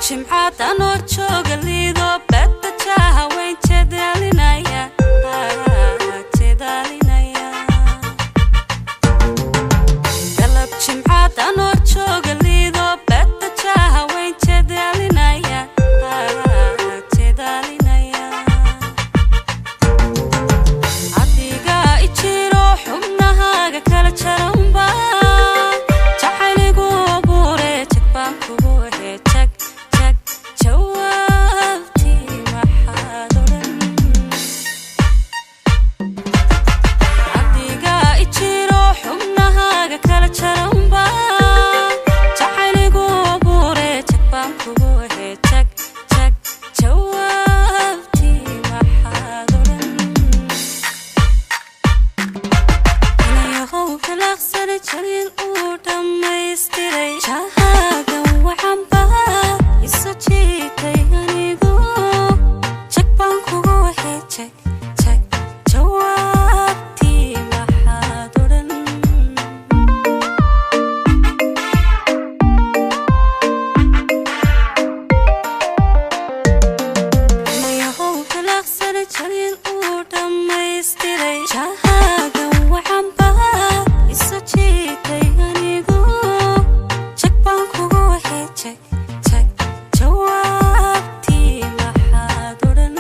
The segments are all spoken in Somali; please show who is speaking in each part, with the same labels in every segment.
Speaker 1: Jimcaad anoo jooga liido badda jaaha weyn jedaalinaya jedaalinaya. Galab jimcaad anoo jooga liido badda jaaha weyn jedaalinaya jedaalinaya. Adiga ijiro xubnahaaga kala jaranba jacayligu abuure jag baan kugu ehe jag jag jawaabtii maxaad odhan. Adiga ijiro xubnahaaga kala jaranba jacayligu abuure jag baan kugu ehe jag jag jawaabtii maxaad odhan. Inayahow hilaqsani jalil uu dhammaystiray jahaaga wacanba isu jiitay anigu jag baan kugu wahe jag jag jawaabtii maxaad odhan. Inayahow hilaqsani jalil uu dhammaystiray jahaaga wacanba isu jiitay anigu jag baan kugu wahe jag jag jawaabtii maxaad odhan.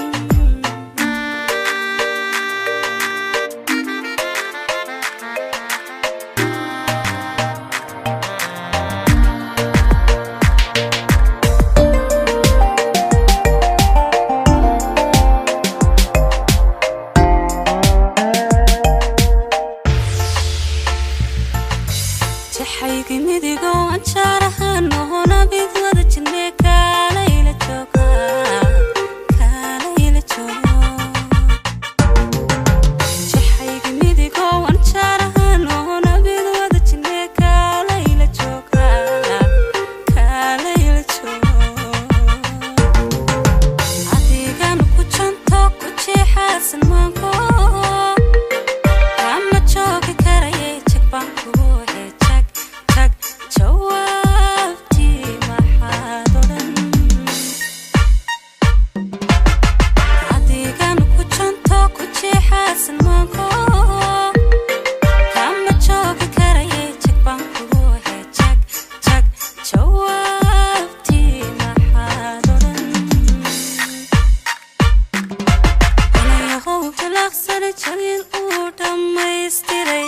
Speaker 1: Jaxaygi midigo anjaarahan nohona mid wada jirne kaalayla jooga kaalayla jooga. Jaxaygi midigo anjaarahan nohona mid wada jirne kaalayla jooga kaalayla jooga. Adigan ku janto ku jeexaasan maanko kama joogi karaye jag baan kugu wahe jag jag jawaabtii maxaad odhan. Adigan ku janto ku jeexaasan maanko kama joogi karaye jag baan kugu wahe jag jag jawaabtii maxaad odhan. Inayahow hilaqsani jalil uu dhammaystiray.